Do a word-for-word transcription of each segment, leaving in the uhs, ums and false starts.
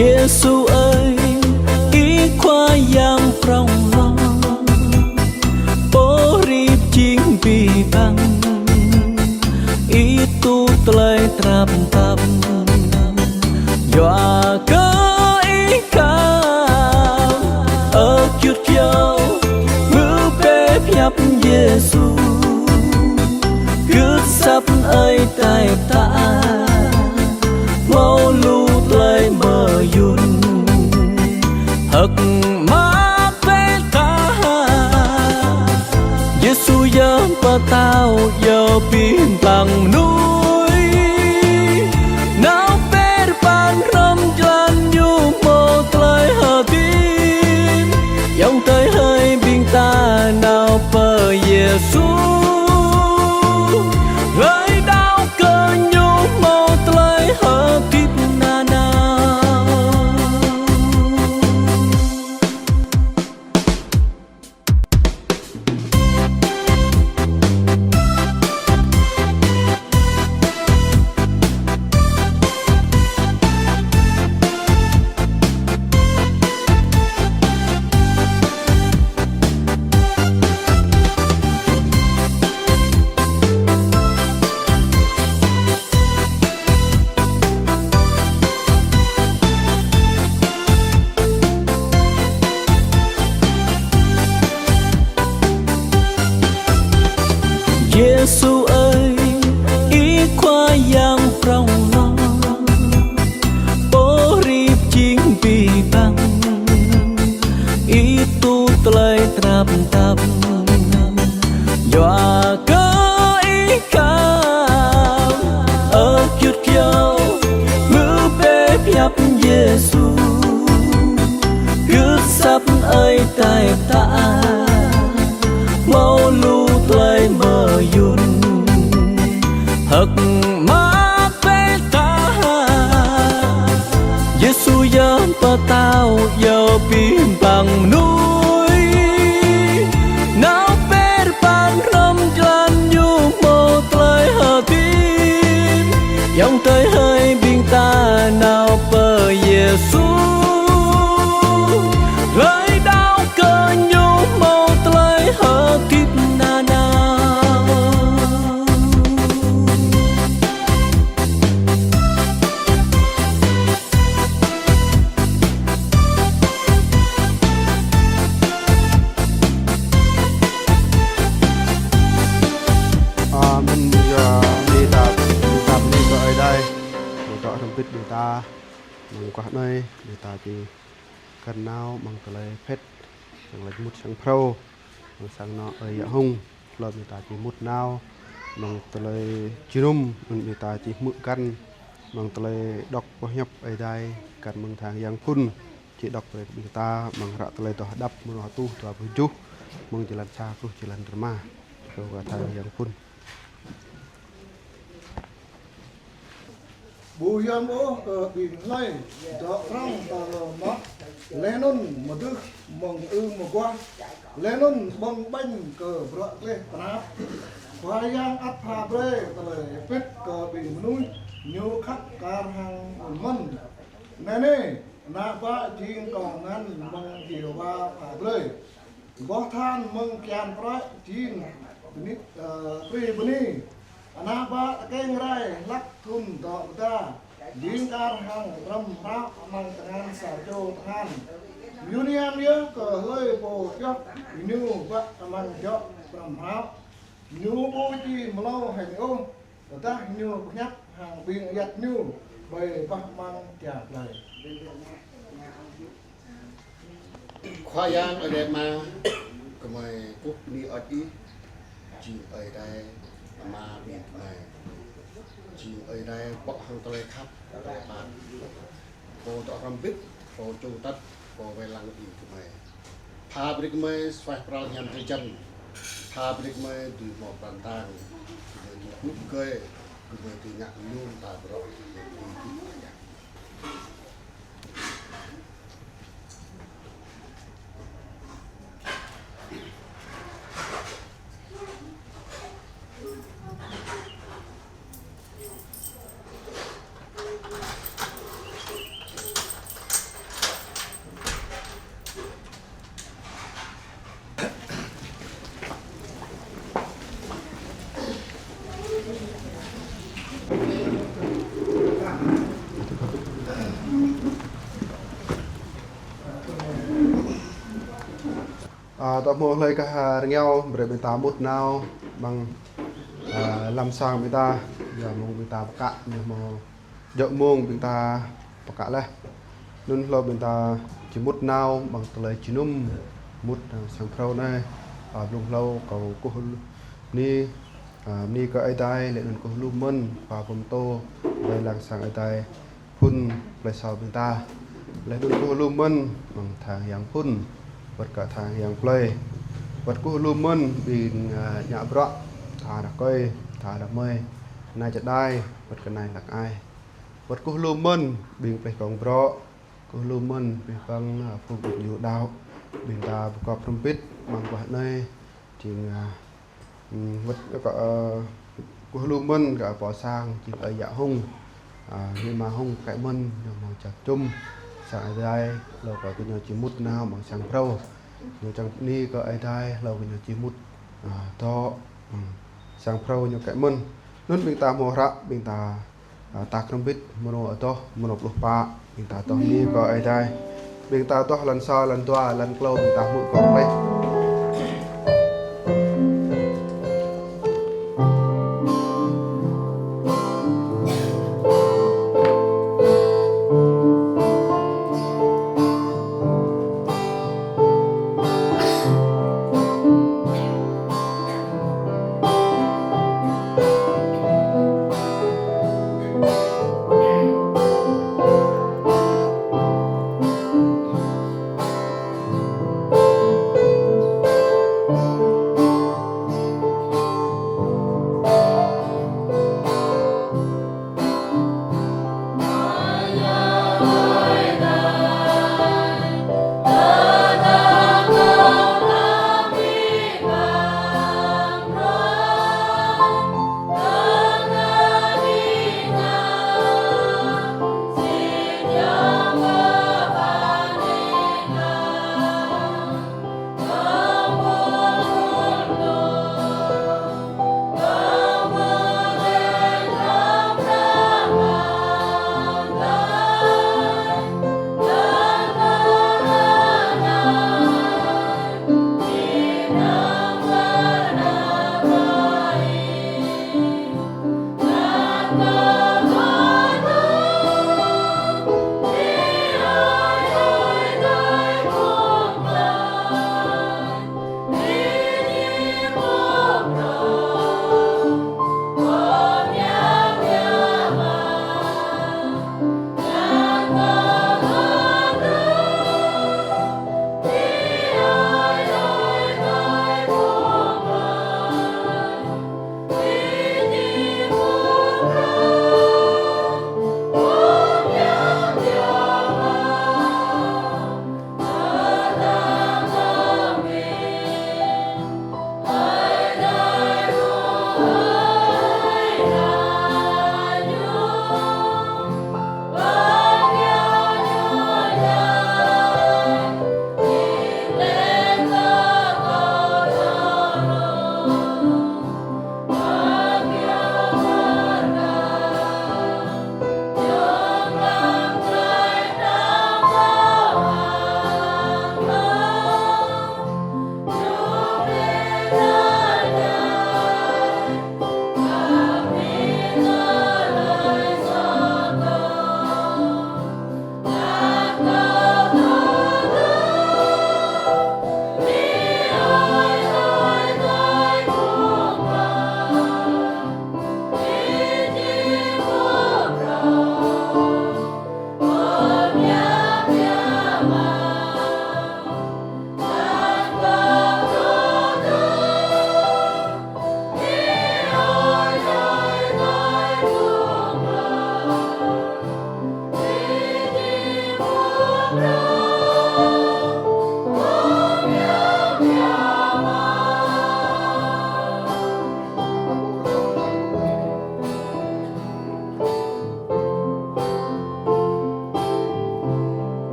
Yêsu ơi, Ih Khua Yang prŏng lŏn, pô rip jing abih bang, Ih tŭ tơlơi tơnap tap. Yua kơ Ih khăp, ơ gơyut gơyâo, hmư̆ bĕ pơhiăp Yêsu, gưt asăp Ơi Adai pơtă, hmâo lu tơlơi mơyun, hơ̆k mơak bĕ ta. Yêsu yơh pơtao iâu abih bang mơnuih. Nao bĕ rơbat hrŏm jơlan, Ñu hmâo tơlơi hơdip. Ayŏng adơi ơi, ƀing ta nao pơ Yêsu, hlơi đaŏ kơ Ñu hmâo tơlơi hơdip nanao. Yêsu ơi, Ih Khua Yang prŏng lŏn, pô rip jing abih bang, Ih tŭ tơlơi tơnap tap. Yua kơ Ih khăp, ơ gơyut gơyâo, hmư̆ bĕ pơhiăp Yêsu, gưt asăp Ơi Adai pơtă, hmâo lu tơlơi mơyun, hơ̆k mơak bĕ ta. Yêsu yơh pơtao iâu abih bang mơnuih. Nao bĕ rơbat hrŏm jơlan, Ñu hmâo tơlơi hơdip. Ayŏng adơi ơi, ƀing ta nao pơ Yêsu, hlơi đaŏ kơ Ñu hmâo tơlơi hơdip nanao. Amen. Yua ƀing ta, ƀing ta bơni kơ Ơi Adai, Ñu dŏ hrŏm hơbĭt ƀing ta amăng guah anai, ƀing ta či kơnao amăng tơlơi phĕt, sang lĕ mŭt sang phrâo, amăng sang anŏ Ơi Yă Hung. Lơ̆m ƀing ta či mŭt nao amăng tơlơi jơnum, anŭn ƀing ta či hmư̆ găn amăng tơlơi đŏk pơhiăp Ơi Adai, găn amăng thang Yang Phŭn či đŏk brơi kơ ƀing ta amăng hră Tơlơi Adoh Hơđăp mrô rơtuh dua pluh tơjuh, amăng jơlan sa truh jơlan rơma. Rơkâo kơ thang Yang Phŭn. Ƀu yom ôh kơ ƀing hlơi dŏ prŏng tơlơi mơak, laih anŭn mơdưh mơ̆ng ư mơguah, laih anŭn ƀơ̆ng ƀañ kơ bruă gleh tơnap. Khua Yang ăt pha brơi tơlơi hơbĭt kơ ƀing mơnuih Ñu khăp kar hăng ƀun mơ̆n. Anai nê, ană bă jing kông ngăn mơ̆ng Yêhôwa pha brơi. Boh than mơ̆ng kian prăk jing bơni, ơ, prĭ bơni. Ană bă tơkeng rai hlăk thŭn dŏ pơda, jing kar hăng pơrăm hrŏ amăng tơngan sa čô tơhan. Ñu mơñam yơh kơ hlơi pô pioh ñu bă amăng djŏp pơrăm hrŏ. Ñu ƀu či mlâo hĕng ôh, tơdah ñu pơhiăp hăng ƀing ayăt ñu ƀơi bah amăng jia plơi. Khua Yang Ơi Adai Ama, gơmơi kơkuh bơni hơơč Ih, jing Ơi Adai Ama ƀing gơmơi, jing Ơi Adai pŏk hăng tơlơi khăp, tơlơi pap. Pô dŏ hrŏm hơbĭt, pô čŭng atăt, pô wai lăng ƀing gơmơi. Pha brơi gơmơi suaih pral hiam drơi jăn. Pha brơi gơmơi dưi hmâo pran tang. Gơmơi dưi kŭp gơi, gơmơi dưi ngă lu mơta bruă. Tơdah hmâo hlơi kah rơngiao, brơi ƀing ta mŭt nao amăng, ơ, lăm sang ƀing ta, yua mơ̆ng ƀing ta pơkă, ñu hmâo djơ̆ mơ̆ng ƀing ta pơkă laih. Anŭn hlâo ƀing ta či mŭt nao amăng tơlơi jơnum mŭt, ơ, sang phrâo anai. Ơ, blung hlâo kâo kơkuh bơni, ơ, bơni kơ Ơi Adai, laih anŭn kơkuh lu mơ̆n, Khua pơtô, wai lăng sang Ơi Adai phŭn plơi sô ƀing ta. Laih anŭn kơkuh lu mơ̆n, amăng tha hiăng phŭn, wơ̆t kơ tha hiăng plơi. Wơ̆t kơkuh lu mơ̆n, ƀing, ơ, ñă bruă, tha rơkơi, tha rơmơi, nai čơđai, wơ̆t kơ nai lăng ai. Wơ̆t kơkuh lu mơ̆n, ƀing plơi kông brŏ, kơkuh lu mơ̆n, ƀing păng, ơ, phung ƀing ñu đaŏ, ƀing ta pơkŏp hrŏm hơbĭt, amăng guah anai, jing, ơ, Ừm, wơ̆t kơ, ơ, kơkuh lu mơ̆n kơ pô sang, jing ơi yă Hung, ơ, ñu mă Hung kĕ mơ̆n, ñu mơ̆ng čăp čum, sang Ơi Adai, hlâo kơ gơñu či mŭt nao amăng sang phrâo. Ñu čang bơni kơ Ơi Adai, hlâo gơñu či mŭt, ơ, dŏ, ừm, sang phrâo ñu kĕ mơ̆n. Anŭn ƀing ta hmâo hră, ƀing ta Ơ, ta hrŏm hơbĭt, mơnô adoh, mơnô pluh pă, ƀing ta adoh bơni kơ Ơi Adai. Ƀing ta adoh lăn sa, lăn dua, lăn klâo, ƀing ta hmư̆ kơ pleh.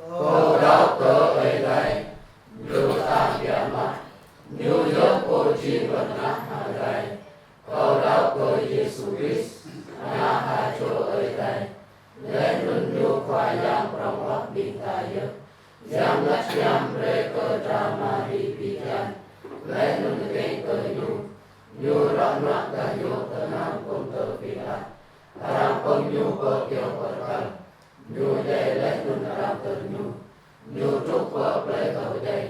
Kâo đaŏ kơ Ơi Adai, Ñu tam biă mă, Ñu yơh Pô či wơ̆t ngă hăng adai. Kâo đaŏ kơ Yêsu Krist, Ană ha čô Ơi Adai, laih anŭn Ñu Khua Yang prŏng hloh ƀing ta yơh. Yang Bơngăt Hiam brơi kơ dra Mari pi kian, laih anŭn kơkeng kơ Ñu. Ñu rŏ mă gah yŏ tơngan Pôntơ Pilat. Arăng pơ̆ng Ñu pơ kyâo pơkăl. Ñu djai laih anŭn arăng tơr Ñu. Ñu truh pơ plơi thâo djai.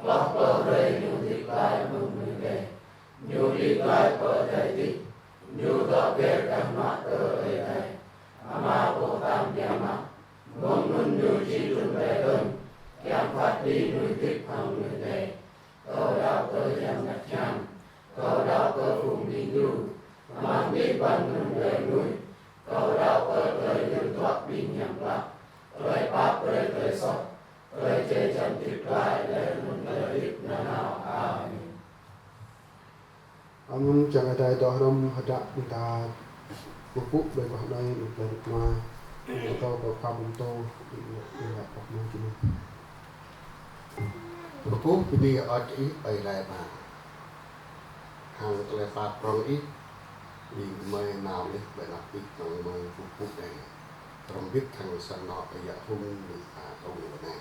Hloh klâo hrơi Ñu hơdip glaĭ mơ̆ng mơnuih djai. Ñu đĭ glaĭ pơ adai adih. Ñu dŏ ber gah mă kơ Ơi Adai Ama Pô tam biă mă. Mơ̆ng anŭn Ñu či trŭn rai dơ̆ng, kiăng phat kơđi mơnuih hơdip hăng mơnuih djai. Kâo đaŏ kơ Yang Bơngăt Hiam. Kâo đaŏ kơ phung ƀing gru, amăng abih bang anŭn rai mơnuih. Kâo đaŏ kơ tơlơi hil duah ƀing hiam klă, tơlơi pap brơi tơlơi soh, tơlơi jai jăn hơdip glaĭ laih anŭn tơlơi hơdip nanao. Amen. Amen. Čang Ơi Adai dŏ hrŏm hơdră ƀing ta pơpŭ ƀơi kơkuh anai, ƀơi kơkuh anai. Kâo kơ Khua Pơtô, ƀing ta pơpŭ ƀing ta. Kơkuh bơni hơơč Ih, Ơi Adai Ama. Hăng tơlơi pap prŏng Ih, ƀing gơmơi nao laih ƀơi anăp Ih, hăng gơmơi pơpŭ anai. Hrŏm hơbĭt hăng sang anŏ Ơi Yă Hung, ƀing ta tơ̆ng anai.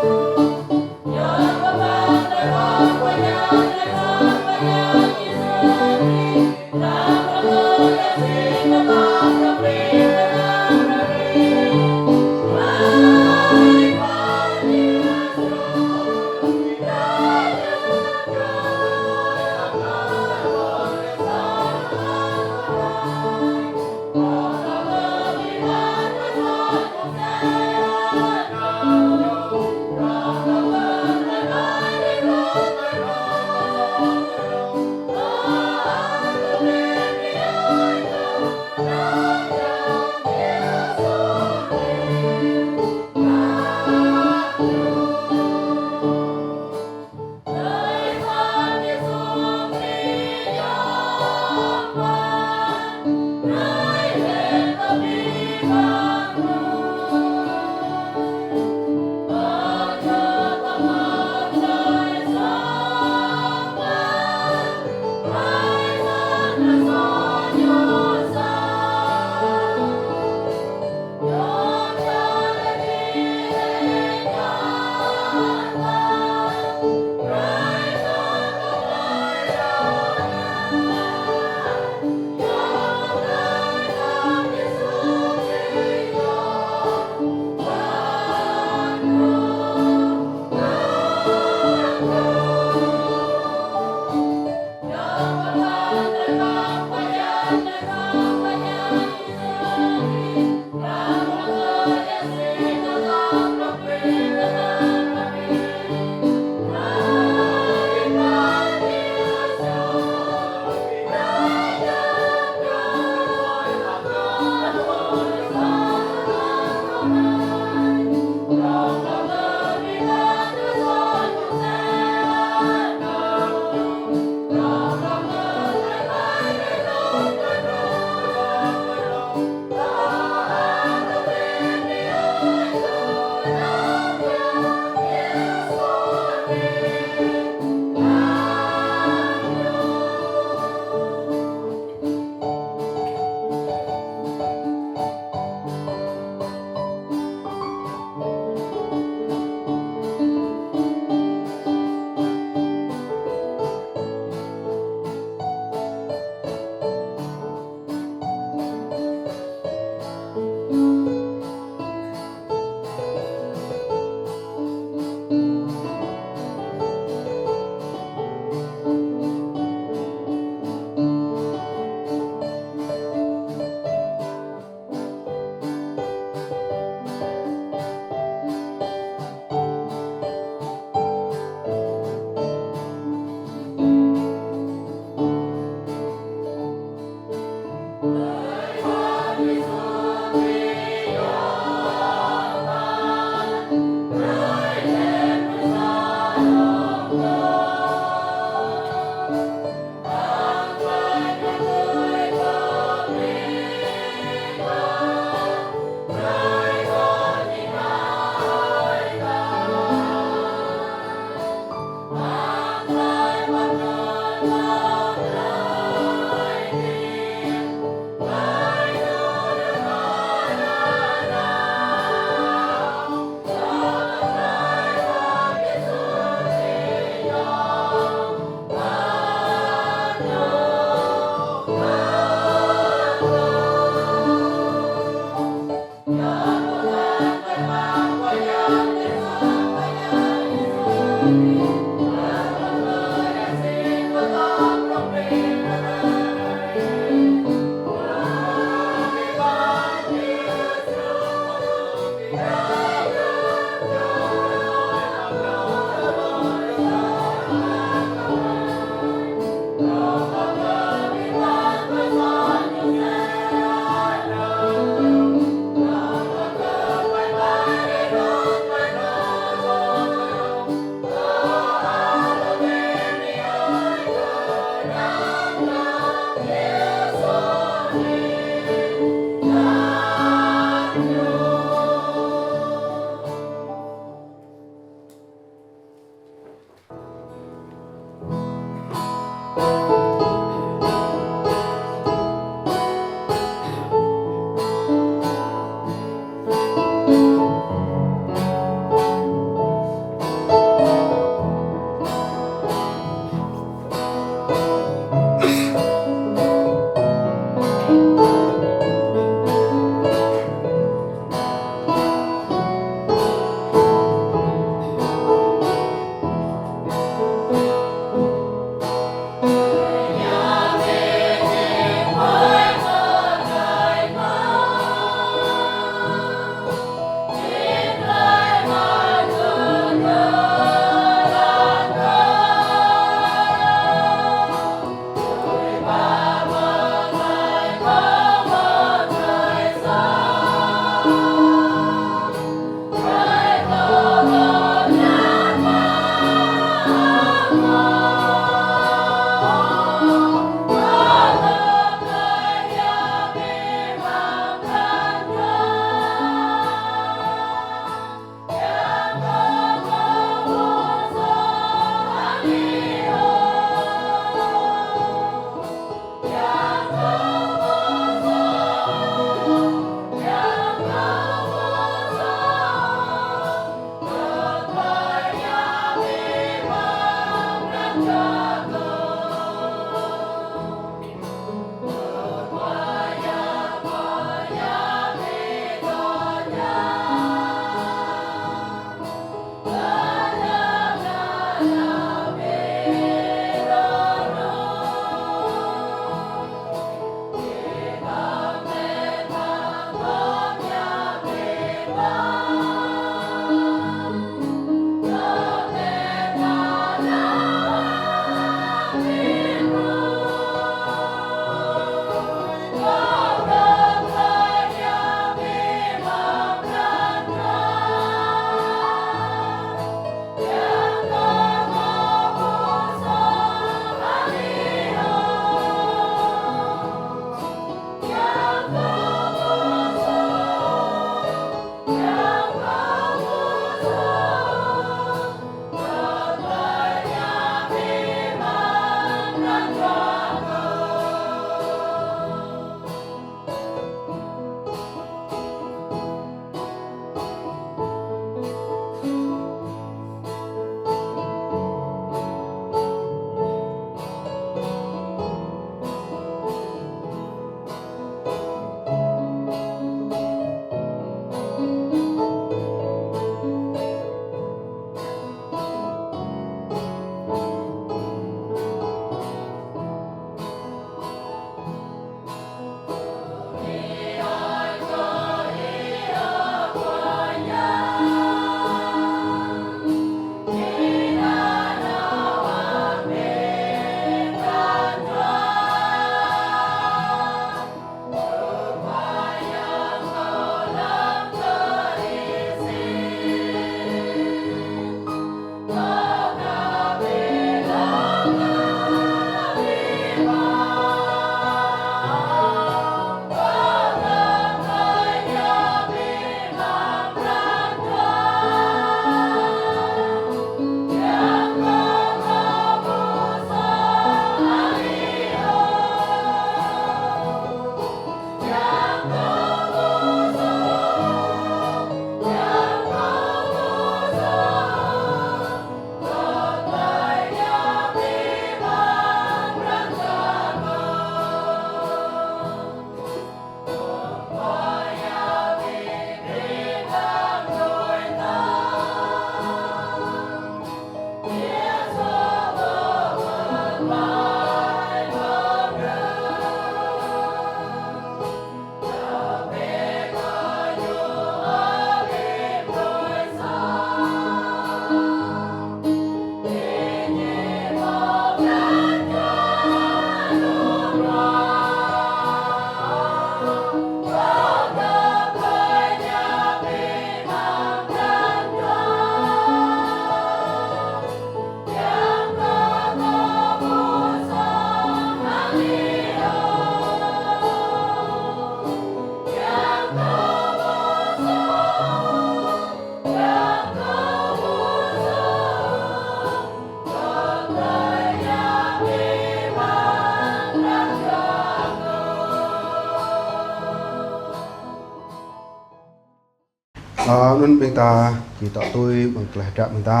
Ơ, anŭn ƀing ta či dŏ tui ƀơi tơlơi hơdră ƀing ta.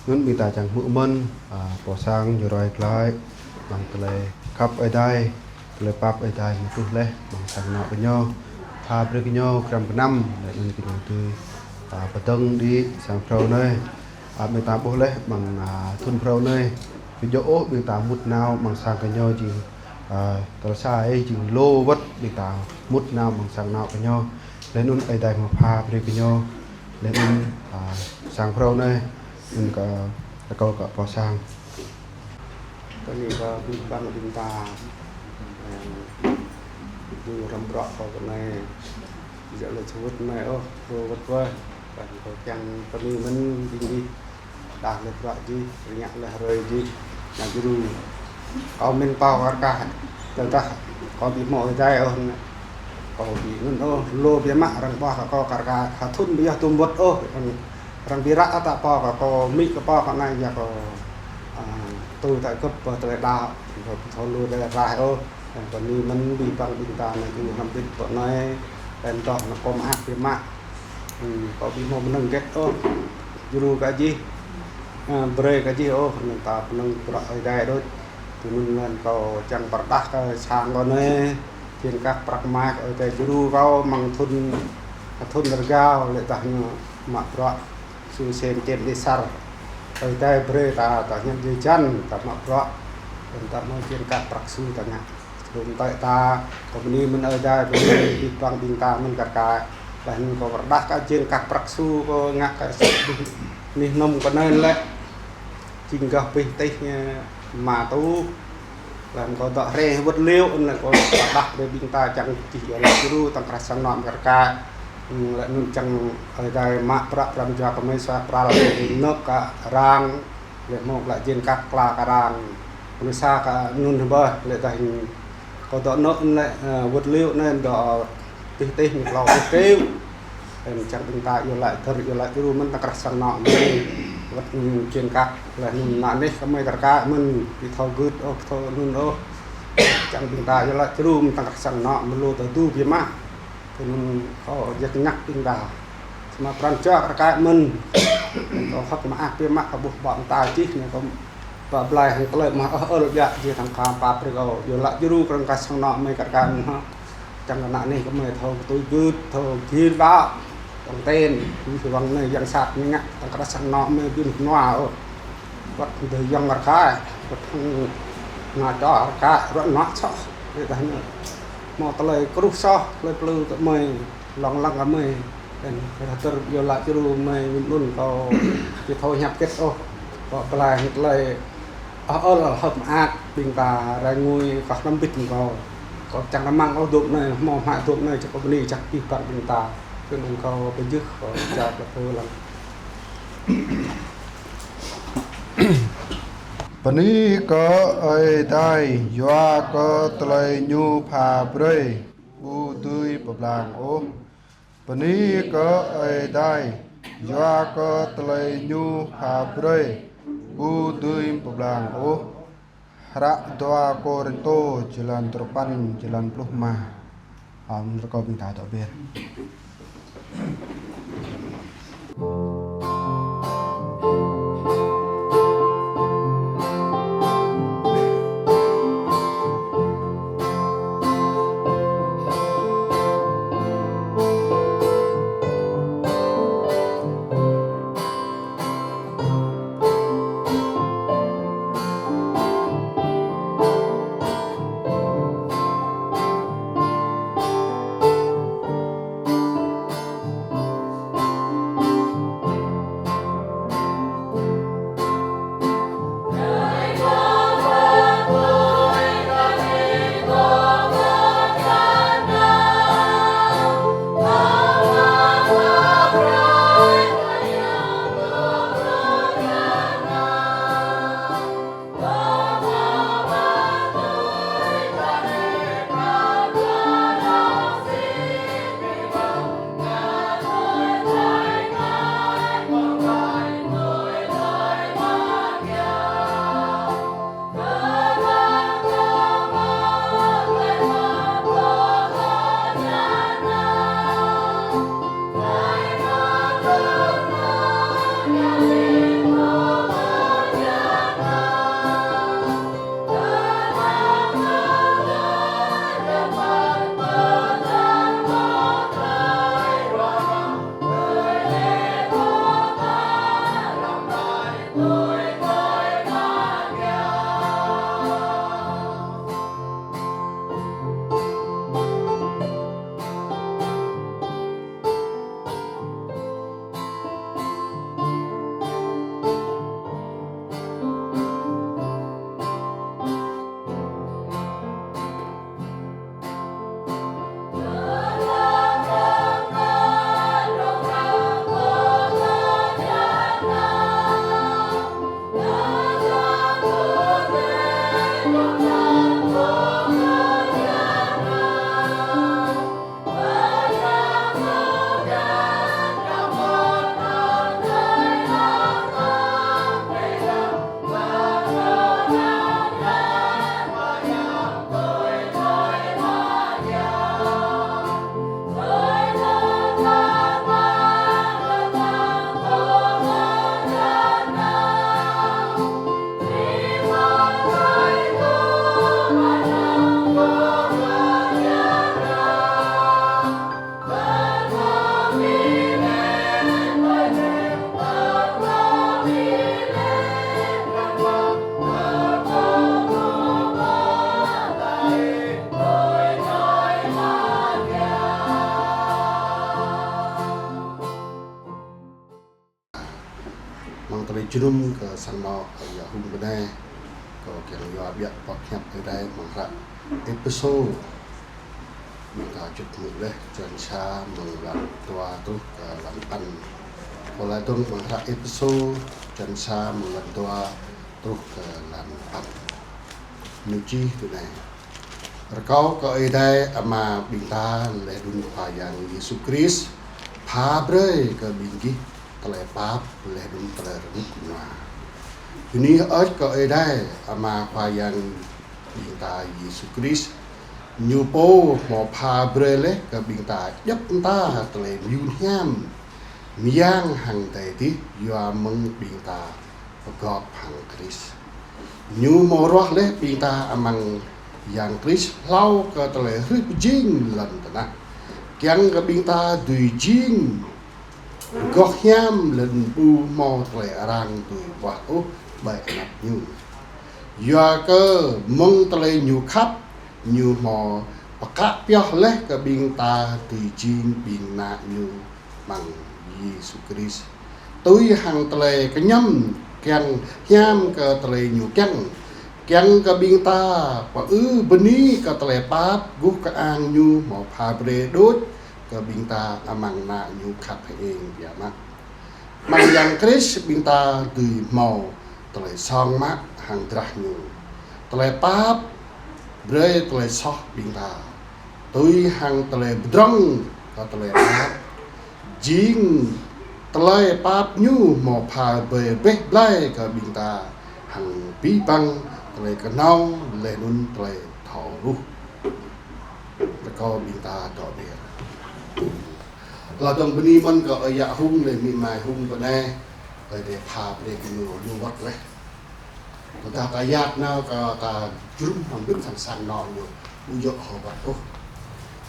Anŭn ƀing ta čang hmư̆ mơ̆n, ơ, pô sang ñu ruai glaĭ, ƀing tơlơi khăp Ơi Adai, tơlơi pap Ơi Adai mơ̆ truh laih, ƀing sang anŏ kơ ñu, pha brơi kơ ñu, kram kơnăm, laih anŭn kơ ñu tui, ơ, pơdơ̆ng đĭ sang phrâo anai. Ơ, ƀing ta ƀuh laih, ƀing, ơ, thŭn phrâo anai, kơ djơ̆ ôh ƀing ta mŭt nao, ƀing sang kơ ñu jing, ơ, tơlơi sa ih jing lu wơ̆t ƀing ta mŭt nao, ƀing sang anŏ kơ ñu. Laih anŭn Ơi Adai mơ̆ pha brơi kơ ñu. Laih anŭn, ơ, sang phrâo anai, anŭn kơ, kơ kâo kơ pô sang. Kơ anai kơ abih bang ƀing ta, ơ, dŏ hrŏm bruă kơ kâo anai, djơ̆ laih čuh wơ̆t anai, ôh, lu wơ̆t wơ̆t. Ƀing kâo kiăng kơ anai mơ̆n ƀing gih. Đah laih bruă gih, rơngiă laih hrơi gih, ană djru. Kâo mĭn pô kar kaĭ, tơdah kâo ƀu hmâo Ơi Adai ôh, kâo ƀu anŭn ôh, lu biă mă arăng ƀuah kơ kâo kar kaĭ, ha thŭn ƀu yơh tŭm wơ̆t ôh, arăng ƀu ră ta pô kơ kâo, mĭ kơ pô kơ anai yơh kâo, ơ, tui ta gơ̆p pơ tơlơi đaŏ, kâo ƀu thâo lu tơlơi raih ôh. Kơ anai mơ̆n abih bang ƀing ta anai kơ ñu hrŏm hơbĭt pơ anai, ƀing ta anŭn kâo mơak biă mă. Hm, kâo ƀu hmâo mơnơ̆ng hơget ôh. Djru kơ gih, ơ, brơi kơ gih ôh, anŭn ta pơnơ̆ng bruă Ơi Adai đôč. Tui anŭn laih kâo čang pơrơđah kơ sang kâo anai, jên kăk prăk mă kơ Ơi Adai djru kâo mơ̆ng thŭn, thŭn rơgao, laih dah ñu mă bruă su sem čem đĭ sar. Ơi Adai brơi ta, ta ñăm jơjăn, ta mă bruă, ta hmâo jên kăk prăk su ta ngă. Hrŏm tơlơi ta, kâo bơni mơ̆n Ơi Adai, bơni abih bang ƀing ta mơ̆n kar kaĭ. Laih anŭn kâo pơrơđah kơ jên kăk prăk su kâo ngă kơ anih anŭn kơ anai lĕ. Jing gah pih tih, ơ, mă tŭ. Laih anŭn kâo dŏ hrĕ wơ̆t liu, anŭn lĕ kâo pơrơđah brơi ƀing ta čang gih iâu laĭ djru tơ̆ng krah sang anŏ mơ̆n kar kaĭ. Hm, laih anŭn čang Ơi Adai mă bruă pran jua kơ mơi suaih pral nơ̆k kơ arăng. Laih hmâo glaĭ jên kăk kla kơ arăng. Anŭn sa kơ anŭn hơbah, laih dah kâo dŏ nơ̆k anŭn lĕ, ơ, wơ̆t liu anŭn dŏ tih tih ñu klâo tih tih. Laih čang ƀing ta iâu laĭ dơ̆r, iâu laĭ djru mơ̆n tơ̆ng krah sang anŏ mơ̆n. Wơ̆t, hm, jên kăk, laih anŭn ană anih kơ mơi kar kaĭ mơ̆n, ƀu thâo gưt ôh, ƀu thâo anŭn ôh. Čang ƀing ta iâu laĭ djru mơ̆n tơ̆ng krah sang anŏ mơ̆n lu tơdu biă mă. Tui anŭn kâo jăk ñăk ƀing ta. Samơ̆ pran jua kar kaĭ mơ̆n. Kâo hơ̆k mơak biă mă kơ ƀuh ƀô̆ mơta čih anai kâo ƀă blai hăng tơlơi mơ̆ ơh ơl biă čih tơ̆ng kơ pap brơi kâo. Iâu laĭ djru tơ̆ng krah sang anŏ mơi kar kaĭ mơ̆n hă. Čang kơ ană anih kơ mơi thâo tui gưt, thâo gir ƀă. Tơ̆ng ten, mơ̆ wang anai yang sat ñu ngă tơ̆ng krah sang anŏ mơi ƀu nua ôh. Wơ̆t tơdơi yŏng kar kaĭ, wơ̆t hăng ană čô kar kaĭ, ruă anŏ soh. Laih dah ñu hmâo tơlơi kruh soh, tơlơi plư kơ mơi, lŏng lăng kơ mơi. Laih anŭn tơdơi iâu laĭ djru mơi mơ̆n anŭn kâo či thâo hiăp hơget ôh. Kâo blai hăng tơlơi ơh ơl hơ̆k mơak ƀing ta rai ngui kơ hrŏm hơbĭt mơ̆n kâo. Kâo čang rơmang ôh dŏ anai, hmâo hmă dŏ anai, čang kâo bơni čang abih bang ƀing ta. Tui anŭn kâo pơjưh, kâo čang kơ pô lăng. Bơni kơ Ơi Adai, yua kơ tơlơi ñu pha brơi, ƀu dưi pơblang ôh. Bơni kơ Ơi Adai, yua kơ tơlơi ñu pha brơi, ƀu dưi pơblang ôh. Hră dua Kôrintô, jơlan duapăn, jơlan pluh rơma. Ơ, rơkâo ƀing ta dŏ ber. Jơnum kơ sang anŏ Ơi Yă Hung bơnai, kâo kiăng yua biă boh hiăp Ơi Adai amăng hră Êphêsô. Mơ̆ng ta čŭt mơ̆ng leh, črăn sa mơ̆ng lan dua truh kơ lan păn. Kâo laĭ dơ̆ng amăng hră Êphêsô, črăn sa mơ̆ng lan dua truh kơ lan păn. Ñu čih tui anai: Rơkâo kơ Ơi Adai Ama ƀing ta laih anŭn Khua Yang Yêsu Krist pha brơi kơ ƀing gih tơlơi pap laih anŭn tơlơi rơnŭk rơnua. Bơni hơơč kơ Ơi Adai Ama Khua Yang ƀing ta Yêsu Krist, Ñu pô hmâo pha brơi laih kơ ƀing ta djŏp mơta tơlơi mơyun hiam mơyang hăng adai adih yua mơ̆ng ƀing ta pơgop hăng Krist. Ñu hmâo ruah laih ƀing ta amăng Yang Krist hlâo kơ tơlơi hrih pơjing lŏn tơnah, kiăng kơ ƀing ta dưi jing rơgoh hiam lŏn ƀu hmâo tơlơi arăng dưi ƀuah ôh ƀơi anăp Ñu. Yua kơ mơ̆ng tơlơi Ñu khăp, Ñu hmâo pơkă pioh laih kơ ƀing ta dưi jing ƀing ană Ñu amăng Yêsu Krist, tui hăng tơlơi kơñăm kiăng hiam kơ tơlơi Ñu kiăng, kiăng kơ ƀing ta pơư bơni kơ tơlơi pap guh kơang Ñu hmâo pha brơi đôč kơ ƀing ta amăng ană Ñu khăp hơeng biă mă. Amăng Yang Krist ƀing ta dưi hmâo tơlơi song mă hăng drah Ñu. Tơlơi pap brơi tơlơi soh ƀing ta, tui hăng tơlơi pơdrŏng kơ tơlơi pap. Jing tơlơi pap Ñu hmâo pha brơi rơbeh blai kơ ƀing ta hăng abih bang tơlơi kơnong laih anŭn tơlơi thâo ruh. Rơkâo ƀing ta dŏ ƀiă. Laih dơ̆ng bơni mơ̆n kơ Ơi Yă Hung laih amĭ ama Hung bơnai, Ơi Adai pha brơi kơ ñu lu wơ̆t laih. Tơdah ta yap nao kơ ta jơnum hăng ƀing sang sang anŏ ñu, ƀu djơ̆ hơbăt ôh.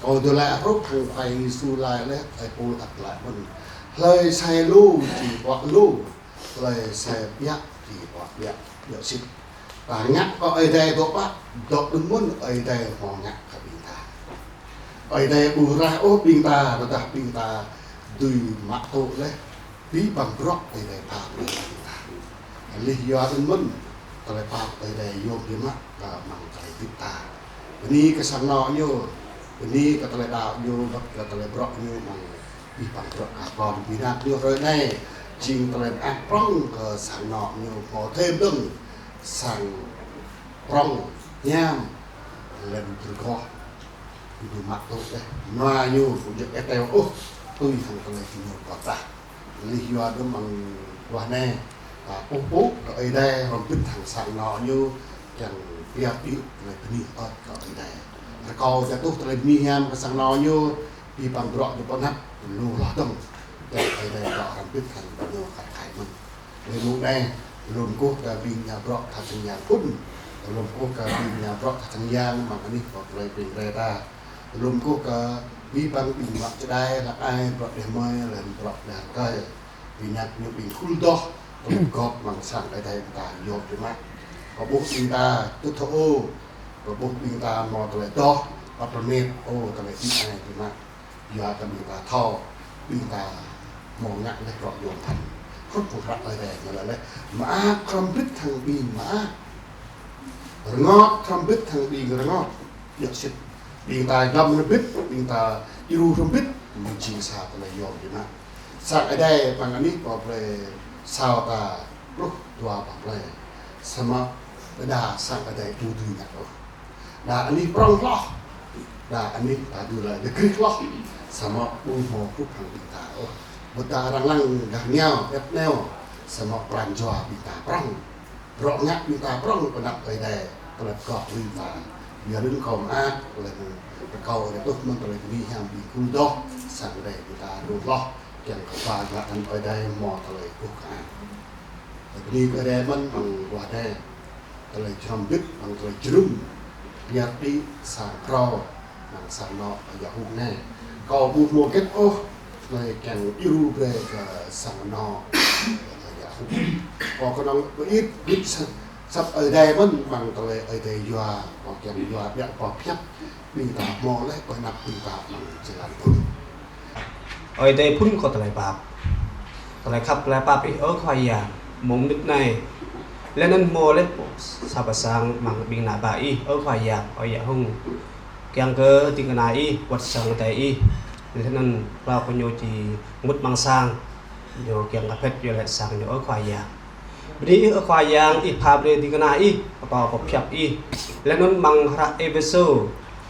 Kâo dŏ laĭ hrup hăng Khua Yêsu laĭ laih, Ơi Pôl ăt laĭ mơ̆n: Hlơi sai lu či pŏk lu, hlơi sai biă či pŏk biă, biă sĭt. Ta ngă kơ Ơi Adai dŏ pă, dŏ đơ̆ng mơ̆n Ơi Adai hmâo ngă kơ ƀing ta. Ơi Adai ƀu rah ôh ƀing ta, tơdah ƀing ta dưi mă tŭ laih abih bang bruă Ơi Adai pha brơi kơ ƀing ta. Laih yua anŭn mơ̆n, tơlơi pap Ơi Adai yôm biă mă kơ amăng tơlơi hơdip ta. Bơni kơ sang anŏ ñu, bơni kơ tơlơi đaŏ ñu, wơ̆t kơ tơlơi bruă ñu amăng abih bang bruă kơ pơmĭn ñu hrơi anai, jing tơlơi mơak prŏng kơ sang anŏ ñu hmâo thêm dơ̆ng sang prŏng, hiam, lĕ rơgoh, ñu mă tŭ laih. Nua ñu ƀu djơ̆ êteo ôh, tui hăng tơlơi ñu pơtă. Laih yua anŭn amăng guah anai, ta pŭ pŭ kơ Ơi Adai hrŏm hơbĭt hăng sang anŏ ñu, kiăng pơyơr đĭ tơlơi bơni hơơč kơ Ơi Adai. Rơkâo jatuh tơlơi bơni hiam kơ sang anŏ ñu, abih bang bruă ñu pơanăp lu hloh dơ̆ng, kiăng Ơi Adai dŏ hrŏm hơbĭt hăng ƀing ñu khăt khai mơ̆n. Laih mơ̆ng anai, lŏm kơkuh kơ ƀing ngă bruă tha čang yang phŭn, lŏm kơkuh kơ ƀing ngă bruă tha čang yang amăng anih pơ plơi Pring Rai ta. Lŏm kơkuh kơ abih bang ƀing mă čơđai, hlăk ai, bruă đeh mơi, laih bruă đeh rơkơi. Ƀing ngă ñu ƀing khul doh, tơlơi gop amăng sang Ơi Adai ta yôm biă mă. Kơ ƀuh ƀing ta tŭ thâo ôh, kơ ƀuh ƀing ta hmâo tơlơi doh, păt rơmet, ôh, tơlơi ƀing ai biă mă. Yua kơ ƀing ta thâo, ƀing ta hmâo ngă laih bruă yôm phăn. Hrup hăng hră Ơi Adai ñu laĭ laih: Mơak hrŏm hơbĭt hăng ƀing mơak, rơngot hrŏm hơbĭt hăng ƀing rơngot. Biă sĭt, ƀing ta glăm hrŏm hơbĭt, ƀing ta djru hrŏm hơbĭt, mơ̆ng jing sa tơlơi yôm biă mă. Sang Ơi Adai amăng anih pơ plơi Sao ta pluh dua boh plơi. Samơ̆ đơđa sang Ơi Adai ƀu dưi ngă ôh. Đa anih prŏng hloh, đa anih ta dưi laĭ dơkrih hloh, samơ̆ ƀu hmâo hrup hăng ƀing ta ôh. Ƀôdah arăng lăng gah rơngiao, ĕp neo, samơ̆ pran jua ƀing ta prŏng. Bruă ngă ƀing ta prŏng pơ anăp Ơi Adai, tơlơi pơgop ƀing ta. Yua anŭn kâo mơak, laih anŭn rơkâo Ơi Adai tuh mơ̆n tơlơi bơni hiam ƀing khul doh, sang Ơi Adai ƀing ta rơngot hloh, kiăng kơ ba ngă anăn Ơi Adai hmâo tơlơi kơkuh kơ ang. Tơlơi bơni kơ Ơi Adai mơ̆n amăng guah anai. Tơlơi hrŏm hơbĭt, amăng tơlơi jơnum, pơyơr đĭ sang phrâo, amăng sang anŏ Ơi Yă Hung anai. Kâo ƀu hmâo hơget ôh, tơlơi kiăng djru brơi kơ sang anŏ Ơi Yă Hung. Kâo kơnơ̆ng pơit, ƀĭt sa-, asăp Ơi Adai mơ̆n, amăng tơlơi Ơi Adai yua, kâo kiăng yua biă boh hiăp, ƀing ta hmâo laih, ƀơi anăp ƀing ta amăng jơlan phŭn. Ơi Adai phŭn kơ tơlơi pap. Tơlơi khăp tơlơi pap Ih, ơ Khua Yang. mông mơnit anai. Laih anŭn hmâo laih sa boh sang amăng ƀing ană bă Ih, ơ Khua Yang, ơi Yă Hung. Kiăng kơ ding kơna Ih, wơ̆t sang adai Ih. Laih anŭn hlâo kơ ñu či mŭt amăng sang, ñu kiăng kơ phet yua laĭ sang ñu, ơ Khua Yang. Bơni Ih, ơ Khua Yang, Ih pha brơi ding kơna Ih, pơtô pơhiăp Ih. Laih anŭn amăng hră Êphêsô,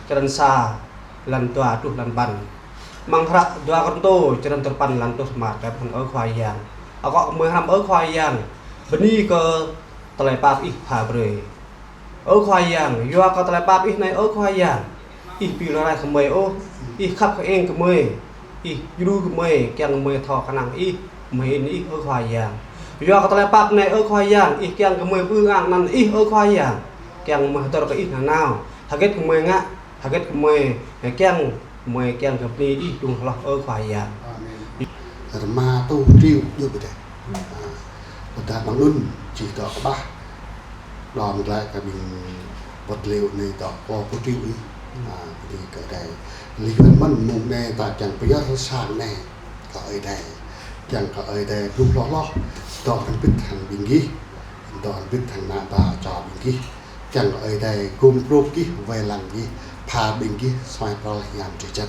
črăn sa, lăn dua truh lăn păn. Amăng hră dua Kôrintô, črăn duapăn, lăn truh rơma, laĭ anŭn, ơ Khua Yang. Akŏ gơmơi hrăm, ơ Khua Yang, bơni kơ tơlơi pap Ih pha brơi. Ơ Khua Yang, yua kơ tơlơi pap Ih anai, ơ Khua Yang, Ih ƀu lŏn rai gơmơi ôh, Ih khăp kơ eng gơmơi, Ih djru gơmơi, kiăng gơmơi thâo kơnang Ih, gơmơi hơĭn Ih, ơ Khua Yang. Yua kơ tơlơi pap anai, ơ Khua Yang, Ih kiăng gơmơi ƀư ang anăn Ih, ơ Khua Yang, kiăng gơmơi hơdơr kơ Ih nanao, hơget gơmơi ngă, hơget gơmơi kiăng, gơmơi kiăng kơ bơni Ih dơ̆ng hloh, ơ Khua Yang. Amen. Rơma rơtuh triệu djơ̆ ƀơi adai. À, ƀôdah amăng anŭn čih dŏ kơƀah. Đom glaĭ kơ ƀing wơ̆t liu anai dŏ klâo rơtuh triệu ih. À, bơni kơ adai. Laih anŭn mơ̆n mông anai ta kiăng pơyơr sang anai kơ Ơi Adai. Kiăng kơ Ơi Adai blŭ hloh hloh, dŏ hrŏm hơbĭt hăng ƀing gih, dŏ hrŏm hơbĭt hăng ană bă čô ƀing gih. Kiăng kơ Ơi Adai gum grŭp gih, wai lăng gih, pha ƀing gih suaih pral hiam drơi jăn.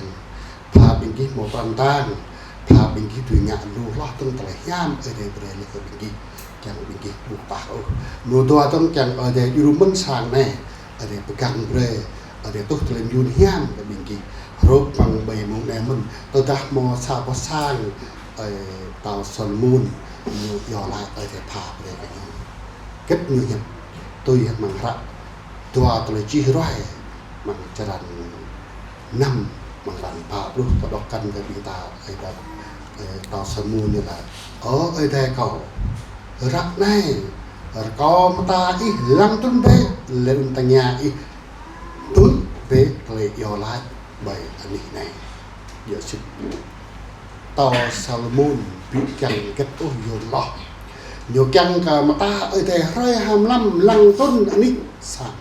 Pha ƀing gih hmâo pran tang, pha ƀing gih dưi ngă lu hloh tơ̆ng tơlơi hiam Ơi Adai brơi laih kơ ƀing gih. Kiăng ƀing gih ƀu kơƀah ôh. Mơnuih dua tơ̆ng kiăng Ơi Adai djru mơ̆n sang anai, Ơi Adai pơgang brơi, Ơi Adai tuh tơlơi mơyun hiam kơ ƀing gih. Hrup amăng ƀơi mông anai mơ̆n, tơdah hmâo sa boh sang, ơi, pơtao Salômôn, ñu iâu laĭ Ơi Adai pha brơi kơ ñu. Hơget ñu hiăp, tui hăng amăng hră dua Tơlơi Čih Ruai, amăng črăn năm, amăng lăn pă pluh, ta đŏk kăn kơ ƀing ta, ơi, đŏk, ơi, pơtao Salômôn ñu laĭ: Ơ Ơi Adai kâo, ră anai rơkâo mơta ih lăng trŭn bĕ, laih anŭn tơngia ih tui bĕ tơlơi iâu laĭ ƀơi anih anai. Yua sĭt pơtao Salômôn ƀu kiăng hơget ôh yôm hloh. Ñu kiăng kơ mơta Ơi Adai hrơi hăng mlam lăng trŭn anih sang.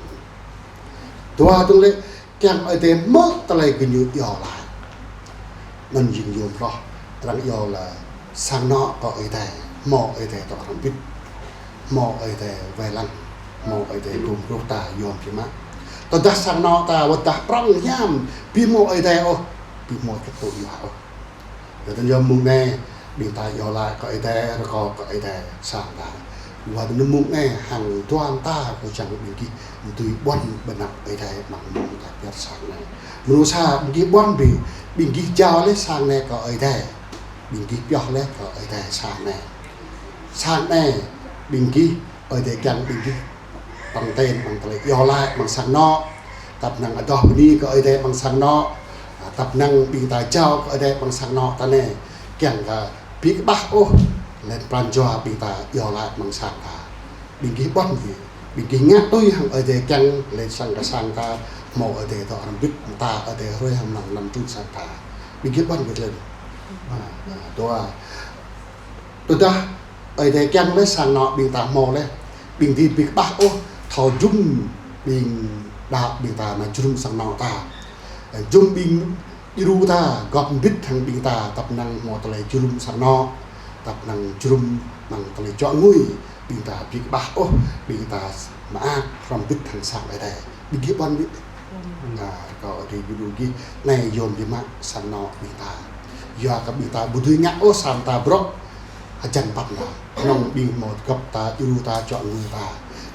Dua tơ̆ng lĕ, kiăng Ơi Adai hmư̆ tơlơi gơñu iâu laĭ. Anŭn jing yôm hloh, arăng iâu laĭ sang anŏ kơ Ơi Adai, hmâo Ơi Adai dŏ hrŏm hơbĭt, hmâo Ơi Adai wai lăng, hmâo Ơi Adai gum grŭp ta yôm biă mă. Tơdah sang anŏ ta wơ̆t dah prŏng hiam, ƀu hmâo Ơi Adai ôh, ƀu hmâo hơget tŭ yua ôh. Yua anŭn yơh mông anai, ƀing ta iâu laĭ kơ Ơi Adai, rơkâo kơ Ơi Adai sang ta. Yua anŭn mông anai hăng dua mơta kâo čang ƀing gih dưi ƀuăn ƀơi anăp Ơi Adai amăng mông ta pơyơr sang anai. Mơnuih sa ƀing gih ƀuăn ƀu, ƀing gih jao laih sang anai kơ Ơi Adai. Ƀing gih pioh laih kơ Ơi Adai sang anai. Sang anai ƀing gih, Ơi Adai kiăng ƀing gih pơtơnap amăng tơlơi iâu laĭ amăng sang anŏ. Tăp năng adoh bơni kơ Ơi Adai amăng sang anŏ. À, tăp năng ƀing ta jao kơ Ơi Adai amăng sang anŏ ta anai. Kiăng kơ ƀu kơƀah ôh, laih anŭn pran jua ƀing ta iâu laĭ amăng sang ta. Ƀing gih ƀuăn ƀu, ƀing gih ngă tui hăng Ơi Adai kiăng, laih sang kơ sang ta, hmâo Ơi Adai dŏ hrŏm hơbĭt, mơta Ơi Adai hrơi hăng mlam lăng trŭn sang ta. Ƀing gih ƀuăn ƀu laih anŭn. À, à, dua. Tơdah Ơi Adai kiăng laih sang anŏ ƀing ta hmâo laih, ƀing gih ƀu kơƀah ôh, thâo jum ƀing đaŏ ƀing ta mă jơnum sang anŏ ta. Jum ƀing djru ta, gŏp hơbĭt hăng ƀing ta, tăp năng hmâo tơlơi jơnum sang anŏ, tăp năng jơnum amăng tơlơi čuă ngui, ƀing ta ƀu kơƀah ôh, ƀing ta mơak hrŏm hơbĭt hăng sang Ơi Adai. Ƀing gih ƀuăn ƀu? À, rơkâo Ơi Adai djru gih, anai yôm biă mă sang anŏ ƀing ta. Yua kơ ƀing ta ƀu dưi ngă ôh sang ta brŏk hơjăn păn nao. Kơnơ̆ng ƀing hmâo gŏp ta, djru ta, čuă ngui ta.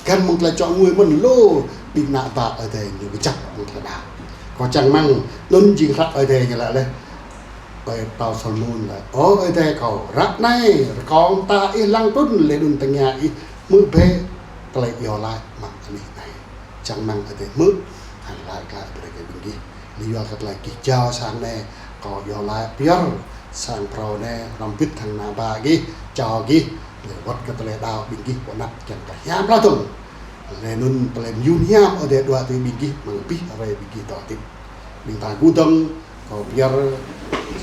Găn mơ̆ng tơlơi čuă ngui mơ̆n lu ƀing ană bă Ơi Adai ñu kơjăp mơ̆ng tơlơi đaŏ. Kâo čang rơmang, anŭn jing hră Ơi Adai ñu laĭ laih. Ơi pơtao Salômôn laĭ: Ơ Ơi Adai kâo, ră anai rơkâo mơta ih lăng trŭn, laih anŭn tơngia ih hmư̆ bĕ tơlơi iâu laĭ amăng anih anai. Čang rơmang Ơi Adai hmư̆ hăng laĭ glaĭ brơi kơ ƀing gih. Laih yua kơ tơlơi gih jao sang anai, kâo iâu laĭ pơyơr sang phrâo anai hrŏm hơbĭt hăng ană bă gih, čô gih, laih wơ̆t kơ tơlơi đaŏ ƀing gih pơ anăp kiăng kơ hiam hloh dơ̆ng. Laih anŭn tơlơi mơyun hiam Ơi Adai đuaĭ tui ƀing gih amăng abih hrơi ƀing gih dŏ hơdip. Ƀing ta gơ̆ dơ̆ng, kâo pơyơr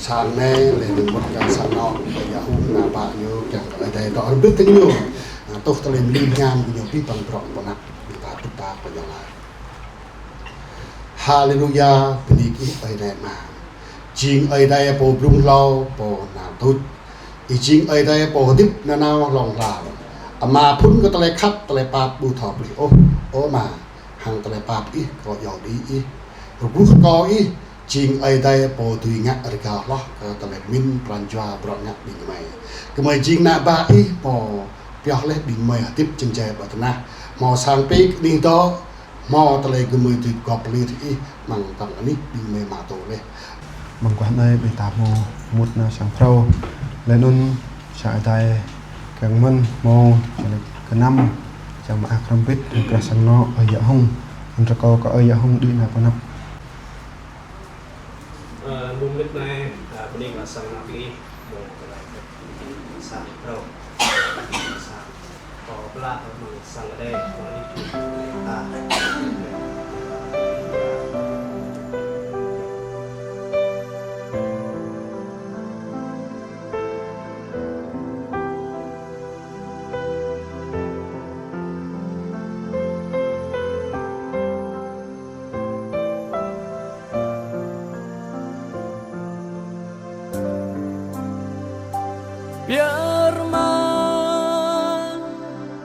sang anai, laih anŭn wơ̆t kơ sang anŏ, kâo yua hăng ană bă ñu, kiăng kơ Ơi Adai dŏ hrŏm hơbĭt hăng ñu. À, tuh tơlơi mơyun hiam ñu abih bang bruă pơ anăp, ƀing ta tŭ ta kơ ñu laĭ. Haleluya, bơni kơ Ih Ơi Adai Ama. Jing Ơi Adai pô blung hlâo, pô nao tuč. Ih jing Ơi Adai pô hơdip nanao hlŏng lar. Ama phŭn kơ tơlơi khăp, tơlơi pap ƀu thâo plih ôh. Ơ Ama, hăng tơlơi pap Ih kâo iâu đĭ Ih. Rơgoh kơ Ih, jing Ơi Adai pô dưi ngă rơgao hloh kơ tơlơi pơmĭn pran jua bruă ngă ƀing gơmơi. Gơmơi jing ană bă Ih pô pioh laih ƀing gơmơi hơdip jơnjai ƀơi tơnah. Hmâo sang pik anih dŏ, hmâo tơlơi gơmơi dưi pơgop pơlir Ih amăng tơlơi anih ƀing gơmơi mă tŭ laih. Mơguah anai ƀing ta hmâo mŭt nao sang phrâo. Laih anŭn sang Ơi Adai kiăng mơ̆n hmâo črăn kơnăm, čang mơak hrŏm hơbĭt, hăng krah sang anŏ Ơi Yă Hŭng. Anŭn rơkâo kơ Ơi Yă Hŭng đĭ nao pơ anăp. Ơ, mông mơnit anai, ơ, bơni kơ sang anăp Ih, mông tơlơi kơ sang phrâo, sang phrâo pơblah, mơ̆ng sang Ơi Adai, mơ̆ng Ih, ơ. Biă Ama,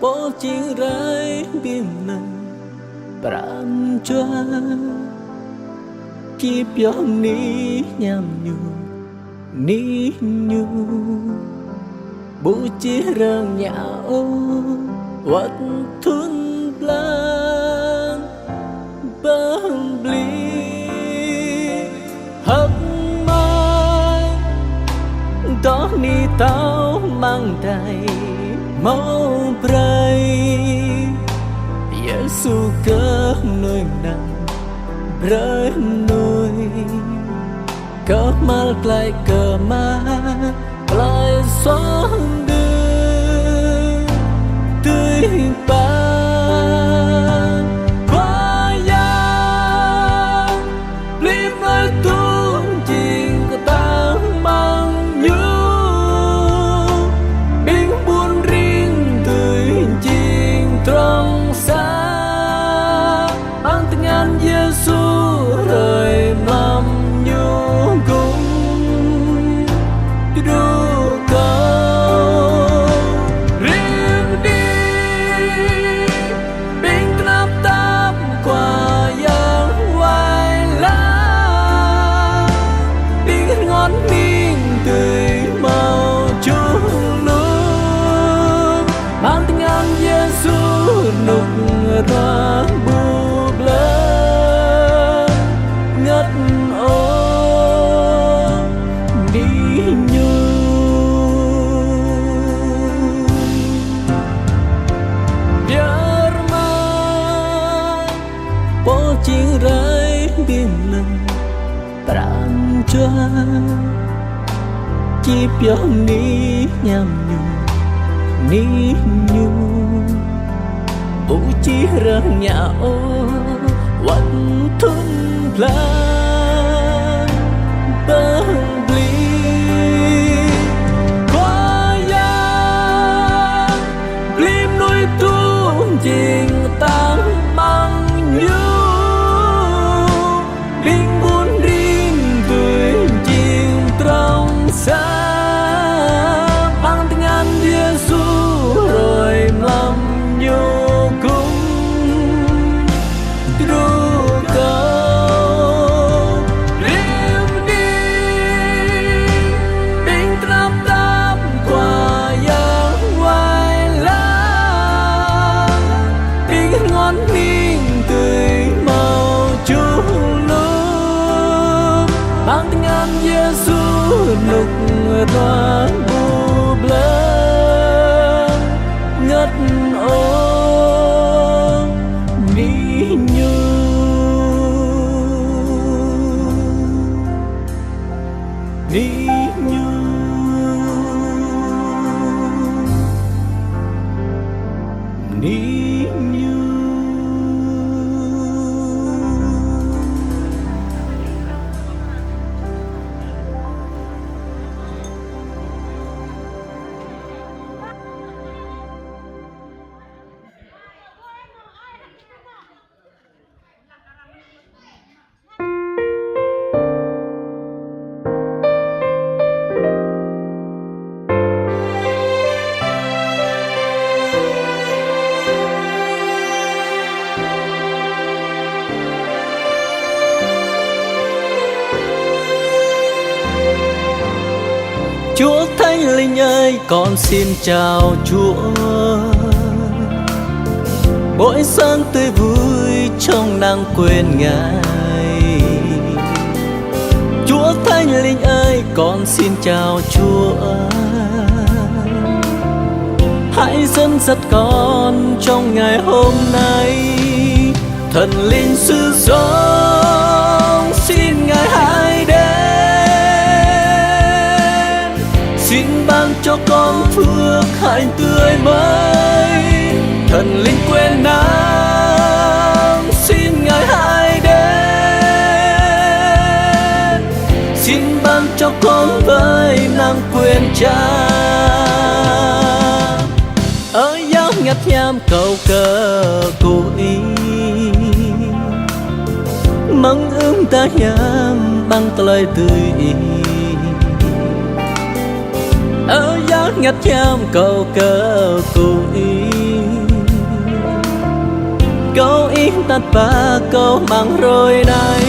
Pô jing rai ƀing mơnơ̆ng pran jua, či pioh mơnuih hiam Ñu, anih Ñu ƀu či rơngiă ôh, wơ̆t thŭn blan. Bơni hơ̆k mơak, dŏ ni tao amăng adai hmâo brơi. Yêsu kơ mơnuih năng brơi mơnuih kơhma̱l glaĭ kơ Ama, glaĭ suaih dưi pă. Khua Yang, pơplih mơnuih tŭ jing kơtang amăng Ñu, ƀing ƀun rin dưi jing trong sa. Amăng tơngan Yêsu hrơi mlam Ñu gum tơdruă kơ rĭm đĭ. Ƀing tơnap tap Khua Yang wai lăng, ƀing rơngot hning dưi hmâo čuh lum. Amăng tơngan Yêsu rơnŭk ruah ƀu blơ̆ng ngăt ôh anih Ñu. Biă Ama, Pô jing rai ƀing mơnơ̆ng pran jua, či pioh mơnuih hiam Ñu, anih Ñu ƀu či rơngiă ôh, wơ̆t thŭn blan. Bơni Khua Yang, pơplih mơnuih tŭ jing kơtang amăng Ñu, ƀing ƀun rin dưi jing trong sa. Amăng tơngan Yêsu hrơi mlam Ñu gum tơdruă kơ rĭm đĭ. Ƀing tơnap tap Khua Yang wai lăng, ƀing rơngot hning dưi hmâo čuh lum. Amăng tơngan Yêsu rơnŭk ruah ƀu blơ̆ng ngăt ôh anih Ñu. Anih Ñu. Anih Ñu. Linh ơi, con xin chào Chúa. Mỗi sáng tươi vui trong nắng quên ngày. Chúa Thánh Linh ơi, con xin chào Chúa. Hãy dẫn dắt con trong ngày hôm nay. Thần Linh sự sống, xin Ngài hãy đến. Xin ban cho con phước hạnh tươi mới. Thần Linh quyền năng, xin Ngài hãy đến. Xin ban cho con vơi nắng quên chán. Ơ Yang ngăt hiam, kâo kơ kơ Ih. Mơ̆ng ưm ta hiam ƀăng tơlơi tui Ih. Ơ Yang ngăt hiam, kâo kơ kơ Ih. Kơ Ih tăt ba kâo amăng hrơi anai.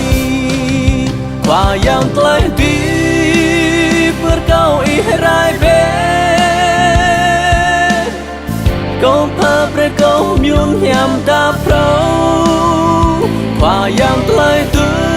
Khua Yang tơlơi hơdip, pơr kơ Ih rai bĕ. Kâo pha brơi kơ mơyŭn hiam ta phrâo. Khua Yang tơlơi hơdip,